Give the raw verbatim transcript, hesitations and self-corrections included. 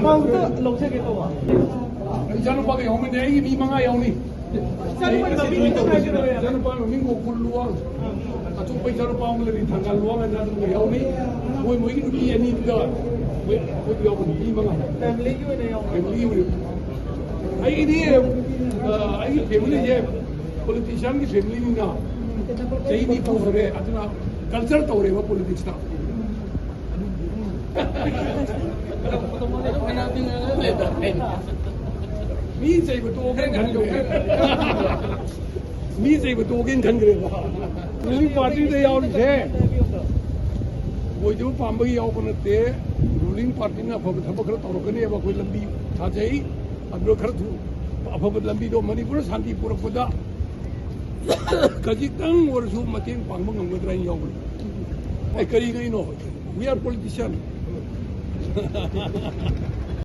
ꯄꯥꯎꯗ ꯂꯧꯖꯒꯦ ꯇꯧꯕ꯫ ꯏꯆꯥꯅꯨꯄꯥꯒ ꯌꯥꯎꯃꯤꯟꯅꯩ, ꯑꯩꯒꯤ ꯃꯤ ꯃꯉꯥ ꯌꯥꯎꯅꯤ꯫ ꯏꯆꯥꯅꯨꯄꯥꯒꯤ ꯃꯃꯤꯡ ꯈꯤꯇꯪ ꯍꯥꯏꯕꯤꯔꯛꯑꯣ, ꯌꯥꯏ꯫ ꯏꯆꯥꯅꯨꯄꯥꯒꯤ ꯃꯃꯤꯡ ꯒꯣꯀꯨꯜ ꯂꯨꯋꯥꯡ꯫ ꯑꯇꯣꯞꯄ ꯏꯆꯥꯅꯨꯄꯥ ꯑꯃ ꯂꯩꯔꯤ, ꯊꯪꯒꯥꯜ ꯂꯨꯋꯥꯡ ꯍꯥꯏꯅ, ꯑꯗꯨꯒ ꯌꯥꯎꯅꯤ꯫ ꯃꯣꯏ, ꯃꯣꯏꯒꯤ ꯅꯨꯄꯤ ꯑꯅꯤꯗꯨꯒ ꯃꯣꯏ, ꯃꯣꯏ ꯌꯥꯎꯕꯅꯤ, ꯃꯤ ꯃꯉꯥ꯫ ꯐꯦꯃꯤꯂꯤꯒꯤ ꯑꯣꯏꯅ ꯌꯥꯎꯕ꯫ ꯐꯦꯃꯤꯂꯤꯒꯤ ꯑꯣꯏꯅ꯫ ꯑꯩꯒꯤꯗꯤ, ꯑ, ꯑꯩꯒꯤ ꯐꯦꯃꯤꯂꯤꯁꯦ ꯄꯣꯂꯤꯇꯤꯁꯤꯌꯥꯟꯒꯤ ꯐꯦꯃꯤꯂꯤꯅꯤꯅ ꯆꯍꯤ ꯅꯤꯐꯨ ꯁꯨꯔꯦ, ꯑꯗꯨꯅ ꯀꯜꯆꯔ ꯇꯧꯔꯦꯕ ꯄꯣꯂꯤꯇꯤꯛꯁꯇ꯫ ꯃꯤ ꯆꯩꯕ ꯇꯣꯛꯑꯒꯦꯅ ꯈꯟꯈ꯭ꯔꯦ꯫ ꯃꯤ ꯆꯩꯕ ꯇꯣꯛꯑꯒꯦꯅ ꯈꯟꯈ꯭ꯔꯦꯕ꯫ ꯔꯨꯂꯤꯡ ꯄꯥꯔꯇꯤꯗ ꯌꯥꯎꯔꯤꯁꯦ ꯑꯣꯏꯗꯕ ꯄꯥꯝꯕꯒꯤ ꯌꯥꯎꯕ ꯅꯠꯇꯦ꯫ ꯔꯨꯂꯤꯡ ꯄꯥꯔꯇꯤꯅ ꯑꯐꯕ ꯊꯕꯛ ꯈꯔ ꯇꯧꯔꯛꯀꯅꯦꯕ, ꯑꯩꯈꯣꯏ ꯂꯝꯕꯤ ꯊꯥꯖꯩ꯫ ꯑꯗꯨꯗ ꯈꯔꯁꯨ ꯑꯐꯕ ꯂꯝꯕꯤꯗꯣ ꯃꯅꯤꯄꯨꯔ ꯁꯥꯟꯇꯤ ꯄꯨꯔꯛꯄꯗ ꯈꯖꯤꯛꯇꯪ ꯑꯣꯏꯔꯁꯨ ꯃꯇꯦꯡ ꯄꯥꯡꯕ ꯉꯝꯒꯗ꯭ꯔꯥ ꯍꯥꯏꯅ ꯌꯥꯎꯕꯅꯤ꯫ ꯑꯩ ꯀꯔꯤꯒꯤꯅꯣ? We are politician.